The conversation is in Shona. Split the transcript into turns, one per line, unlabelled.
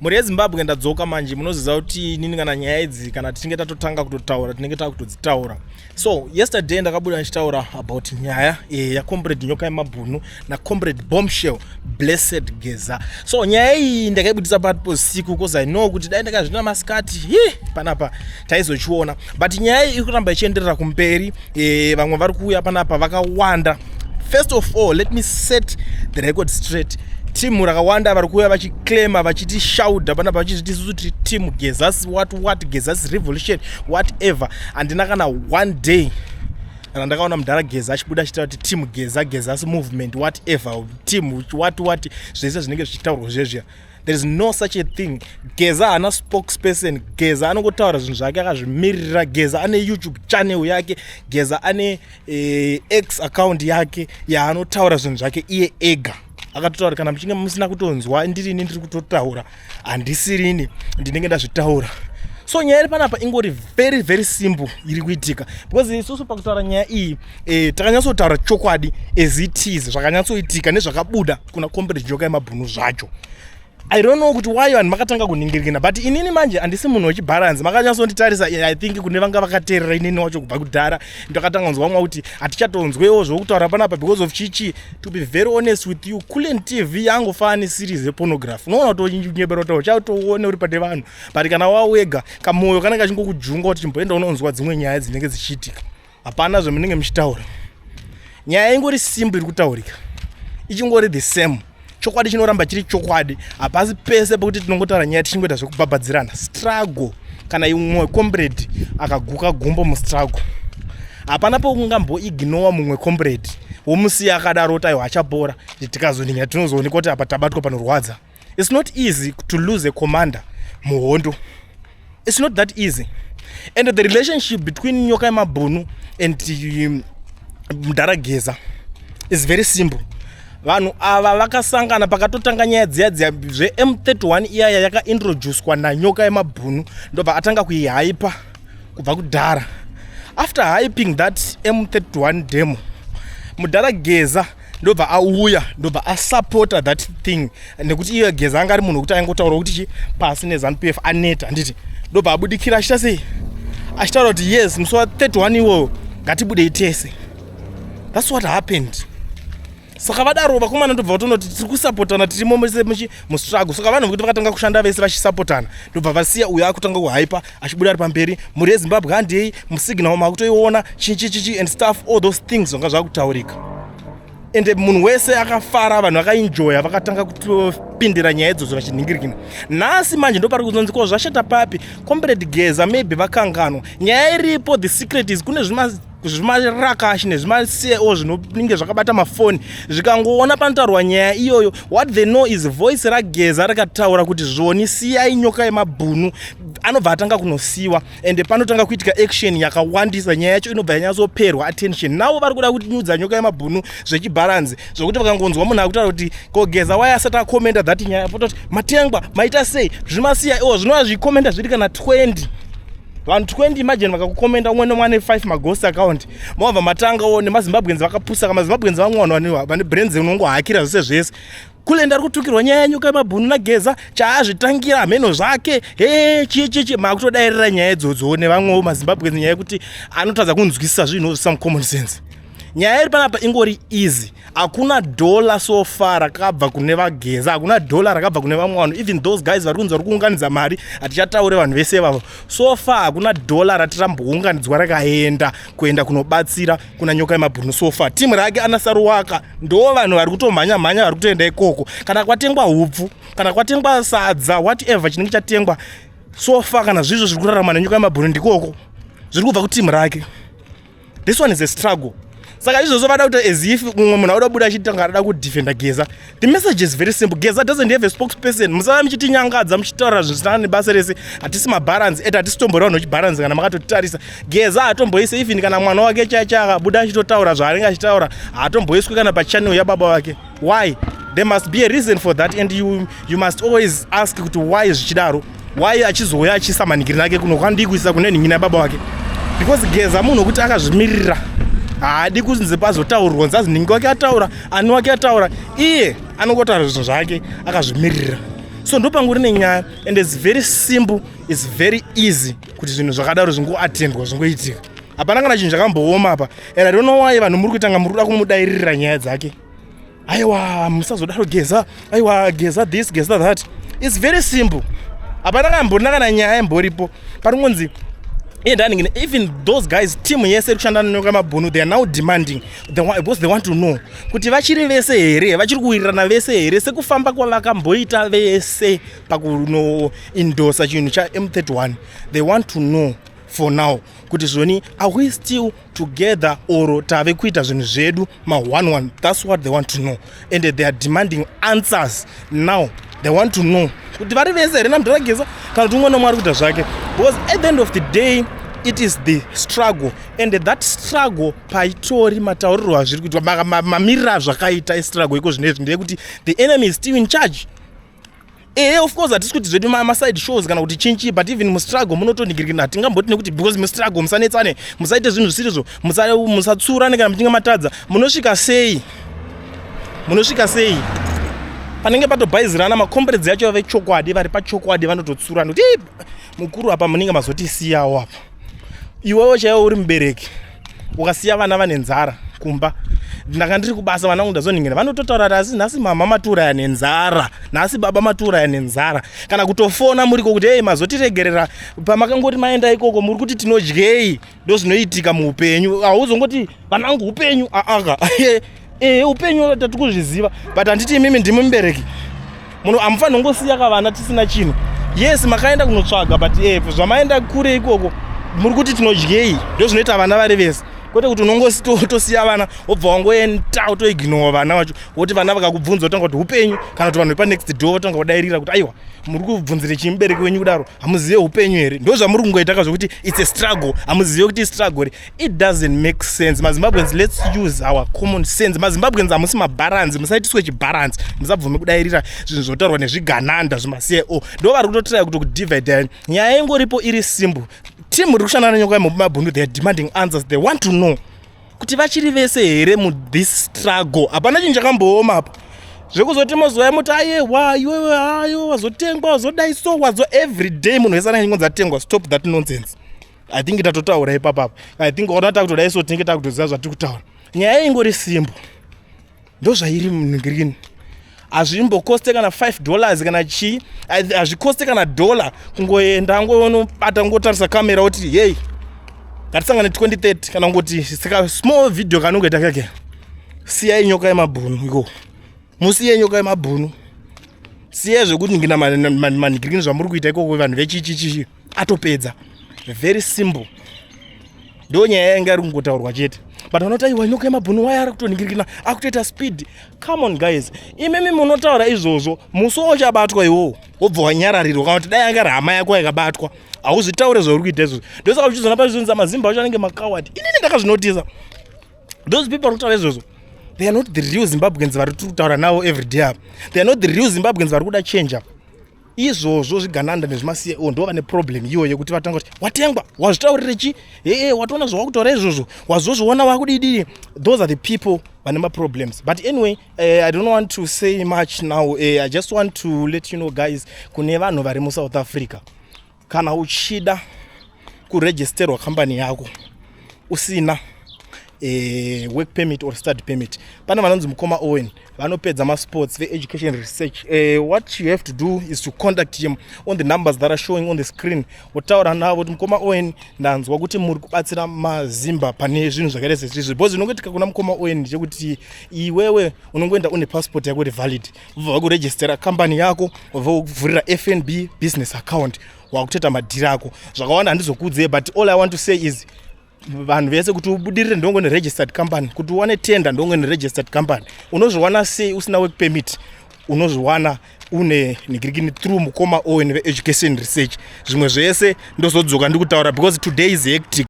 Mhuri yeZimbabwe, ndadzoka manje. Munoziva kuti inini kana nyaya idzi, kana tichinge tatotanga kutotaura, tinenge takutodzitaura. So yesterday ndakabuda ndichitaura about nyaya yaComrade Nyoka Yemabhunu naComrade Bombshell Blessed Geza. So nyaya iyi ndakaibudisa pasiku because I know kuti dai ndakazvina masikati, hi, panapa taizochiona. But nyaya iyi iri kuramba ichienderera kumberi. Vamwe vari kuuya panapa vakawanda. First of all, let me set the record straight. Timu rakawanda vari kuuya vachiclaima, vachiti shaudha panapa, vachizviti isusu tiri team Gezas, what what, Gezas revolution, whatever. Handina kana one day randakaona mudhara Geza achibuda achitaura kuti team Geza, Gezas movement, whatever, team what what, zvese zvinenge zvichitaurwa zvezviya. There is no such a thing. Geza haana spokesperson. Geza anongotaura zvinhu zvake akazvimiririra. Geza ane YouTube channel yake. Geza ane X account yake yaanotaura zvinhu zvake iye ega. Akatotaura, kana muchinge musina kutonzwa ndirini ndiri kutotaura, handisirini ndinenge ndazvitaura. So nyaya iri panapa ingori very very simple iri kuitika, because isusu pakutaura nyaya iyi takanyatsotaura chokwadi as it is, zvakanyatsoitika nezvakabuda kuna Comrade Nyoka Yemabhunu zvacho. I don't know kuti why vanhu makatanga kuningirikina, but inini manje handisi munhu wechibharanzi. Makanyatsonditarisa, I think kune vanga vakateerera inini wacho kubva kudhara, ndakatanga kunzwa mwa kuti hatichatonzwewo zvokutaura panapa because of chichi. To be very honest with you, Kulen TV yangofana neseries yepornography. Unoona kutonyebera kuti uchatoone uri pane vanhu, but kana wawega, kamwoyo kanenge kachingokujunga kuti chimboenda unonzwa dzimwe nyaya dzinenge dzichiitika. Hapana zvamunenge muchitaura. Nyaya ingori simple iri kutaurika, ichingori the same. Chokwadi chinoramba chiri chokwadi. Hapasi pese pekuti tinongotaura nyaya tichingoita zvekubhabhadzirana. Struggle, kana imwe comrade akaguka gumbo mustruggle, hapana peungamboignowa mumwe comrade womusiya akadaro kuti aiwa, achapora, tikazoninya tinozoonekwa kuti apa tabatwa panorwadza. It's not easy to lose a commander muhondo. It's not that easy. And the relationship between Nyoka Yemabhunu and Mudhara Geza is very simple. Vanhu ava vakasangana pakatotanga nyaya dziya dziya zveM31 iyaya yakaintroducwa naNyoka Yemabhunu. Ndobva atanga kuihypa kubva kudhara. After hyping that M31 demo, Mudhara Geza ndobva auya, ndobva asupporta that thing, nekuti iye Geza anga ari munhu wekuti aingotaura kuti chi pasi neZANU PF, aneta, handiti? Ndobva abudikira achiita sei, achitaura kuti yes, musi wa31 iwoyo ngatibudei tese. That's what happened. Saka vadaro vakomana ndobva vatonoti tiri kusapotana, tirimo mese mustruggle. Saka vanhu vekuti vakatanga kushanda vese vachisapotana, ndobva vasiya uyo akutanga kuhypa, achibuda ari pamberi. Mhuri yeZimbabwe, handei musignal makutoiona, chichichichi and stuff, all those things zvanga zvakutaurika. Ende munhu wese akafara, vanhu vakaenjoya, vakatanga kutopindira nyaya idzodzo vachinhingirikina. Nhasi manje ndopari kuzonzi ko zvashata papi? Comrade Geza maybe vakanganwa nyaya iripo. The secret is kune zvimarakashi nezvimaCIO zvinonge zvakabata mafoni, zvikangoona panotaurwa nyaya iyoyo. What they know is voice raGeza rakataura kuti zvoni siyai Nyoka Yemabhunu, anobva atanga kunosiwa, ende panotanga kuitika action yakawandisa. Nyaya yacho inobva yanyatsoperwa attention. Navo vari kuda kunyudza Nyoka Yemabhunu zvechibharanzi, zvokuti vakangonzwa munhu akutaura kuti kogeza wai asati akomenda that nyaya, pototi matengwa maita sei zvimaCIO zvinova zvikomenda zviri kana 20 vanhu 20. Imagine vakakukomenda, umwe nomwe ane 5 maghost account, mobva matangawo nemaZimbabweans vakapusa. KamaZimbabweans vamwe vanhu vane brains, unongohakira zvese zvese. Kulenda ari kutukirwa nyaya yeNyoka Yemabhunu naGeza, chaazvitangira hameno zvake. He, chii chichi, makutodairira nyaya idzodzo nevamwewo maZimbabweans, nyaya yekuti anotadza kunzwisisa zvinhu some common sense. Nyaya iri panapa ingori easy. Hakuna dhola so far rakabva kune vaGeza, hakuna dhola rakabva kune vamwe vanhu. Even those guys vari kunzi vari kuunganidza mari, hatichataure vanhu vese ivavo. So far hakuna dhola rati rambounganidzwa rakaenda kuenda kunobatsira kuna Nyoka Yemabhunu. So far timu rake anaSaruwaka ndo vanhu vari kutomhanya mhanya, vari kutoenda ikoko. Kana kwatengwa hupfu, kana kwatengwa sadza, whatever chinenge chatengwa, so far kana zvizvo zviri kurarama neNyoka Yemabhunu, ndikoko zviri kubva kutimu rake. This one is a struggle. Saka izvozvo vada kuti as if mumwe munhu auda kubuda achitanga ada kudefenda Geza. The message is very simple: Geza doesn't have a spokesperson. Musava muchitinyangadza muchitaura zvisina nebasa rese. Hatisi mabharansi ete, hatisi tombori vanhu vechibharansi. Kana makatotarisa, Geza hatomboise even kana mwana wake chaicha akabuda achitotaura zvaanenge achitaura, haatomboiswi kana pachannel yababa vake. Why? There must be a reason for that, and you must always ask kuti why zvichidaro, why achizouya achiisa manikiri ake kuno kwandii kuisa kune nhin'ina yababa wake? Because Geza munhu wekuti akazvimirira, haadi kunzi pazotaurwa nzazi nhingi wake ataura, ani wake ataura. Iye anongotaura zvinhu zvake akazvimirira. So ndopangori nenyaya, and it's very simple, it's very easy kuti zvinhu zvakadaro zvingoatendwa, zvingoitika. Hapana kana chinhu chakambooma apa, and I don't know why vanhu muri kuitanga muri kuda kumudairirira nyaya dzake. Aiwa, musazodaro Geza, aiwa Geza this, Geza that. It's very simple. Hapana kamborina kana nyaya imboripo. Paringonzi iye, even those guys, team yese iri kushanda nenyoka mabhunu, they are now demanding because they want to know kuti vachiri vese here, vachiri kuwirirana vese here, sekufamba kwavakamboita vese pakunoindosa chinhu chaM31. They want to know for now kuti zvoni, are we still together or tave kuita zvinhu zvedu ma11? That's what they want to know, and they are demanding answers now. They want to know kuti vari vese here namudhara Geza kana kuti umwe nomwe ari kuita zvake, because at the end of the day it is the struggle, and that struggle paitori mataurirwo azviri kuitwa, mamiriro azvakaita estruggle iko zvinezvi ndeyekuti the enemy is still in charge. Ehe, of course hatisi kuti zvedu maside shows kana kuti chinchi, but even mustruggle munotoningirikina. Hatingamboti nekuti because mustruggle musanetsane, musaite zvinhu zvisirizvo, musatsurane kana muchinge matadza. Munosvika sei? Munosvika sei panenge patobhaizirana? Macomrades yacho vechokwadi, vari pachokwadi, vanototsurana kuti mukuru apa munenge mazotisiyawo apa. Iwewo chaiwo uri mubereki, ukasiya vana vane nzara kumba, ndanga ndiri kubasa, vana vangu ndazoningina, vanototaura kuti asi nhasi mama matiuraya nenzara, nhasi baba matiuraya nenzara. Kana kutofona muriko kuti, "Ei, mazotiregerera pamakangoti maenda ikoko, muri kuti tinodyei?" Ndo zvinoitika muupenyu. Hauzongoti vanangu upenyu aaka. Ehe, upenyu tati kuzviziva, but handiti imimi ndimi mubereki, muno hamufaniri kungosiya kavana tisina chinhu. Yes, makaenda kunotsvaga, but zvamaenda kure ikoko, muri kuti tinodyei? Ndo zvinoita vana vari vese, kwete kuti unongotosiya vana wobva wangoenda utoignowa vana vacho, woti vana vakakubvunza wotanga kuti upenyu, kana kuti vanhu vepanext door votanga kudairira kuti, "Aiwa, muri kubvunzire chii mubereki wenyu kudaro? Hamuzive upenyu here?" Ndo zvamuri kungoita ka, zvokuti it's a struggle, hamuzive kuti istruggle here. It doesn't make sense. MaZimbabweans, let's use our common sense. MaZimbabweans, hamusi mabharanzi, musaitiswe chibharanzi, musabvume kudairira zvinhu zvotaurwa nezvigananda, zvimacao. Ndo vari kutotraya kuti kudivide. Nyaya ingoripo iri simple. Team riri kushanda nenyoka yemabhunu, they are demanding answers. They want to know kuti vachiri vese here muthis struggle. Hapana chinhu chakambooma apa zvekuzoti mazuva emuti, "Ayewa, iwewe, ayo wazotengwa, wazodai." So wazo every day munhu wese anenge achingonzi atengwa. Stop that nonsense. I think tatotaura ipapapa. I think ona takutodai, so tinenge takutoziva zvatiri kutaura. Nyaya ingori simple, ndo zvairi mungirini. Hazvimbokoste kana $5 kana chii, hazvikoste kana dollar kungoenda ngonobata, ngotarisa kamera, woti, "Hei, ngatisangane 2030," kana kungoti saka small video kanongoita kake. Siyai nyoka yemabhunu iko, musiye nyoka yemabhunu, siyai zvekuti ngina manhigirini zvamuri kuita ikoko. Vanhu vechichichichi atopedza. Very simple, ndo nyaya yanga iri kungotaurwa chete. But vanoti, "Aiwa, nyoka yemabhunu waya ari kutoningirikina, akutoita speed." Come on guys, imimi munotaura izvozvo, musi wachabatwa iwowo wobva wanyararirwa, kana kuti dai anga ri hama yako yakabatwa, hauzvitaure zvauri kuita izvozvo. Ndosaka uchizoona pazvinonzi mazimba acho anenge macoward. Inini ndakazvinotisa, those people vari kutaura izvozvo, they are not the real Zimbabweans vari tiri kutaura navo every day apa. They are not the real Zimbabweans vari kuda change apa. Izvozvo zvigananda nezvimacao ndo vane problem iyoyo yekuti vatanga kuti watengwa, wazvitaurire chi, ee, watoona zvawakutaura izvozvo, wazozviona wakudidii. Those are the people vane maproblems. But anyway, I don't want to say much now. I just want to let you know guys, kune vanhu vari muSouth Africa, kana uchida kuregisterwa kambani yako usina work permit or study permit, pane vanonzi mukoma Owen, vanopedza masports, veEducation Research. What you have to do is to contact him on the numbers that are showing on the screen, wotaura navo kuti, "Mukoma Owen, ndanzwa kuti muri kubatsira mazimba pane zvinhu zvakaita sezvizvi," because zvinongoitika kuna mukoma Owen ndechekuti iwewe unongoenda une passport yako iri valid, vobva vakurejistera kambani yako, vobva kuvhurira FNB business account, wakutoita madhiri ako. Zvakawanda handizokuudzei, but all I want to say is vanhu vese, kuti ubudirire ndongo neregistered company, kuti uwane tender ndongo neregistered company. Unozviwana sei usina work permit? Unozviwana une nigirikini through mukoma Owen veEducation Research. Zvimwe zvese ndozodzoka ndikutaura because today is hectic.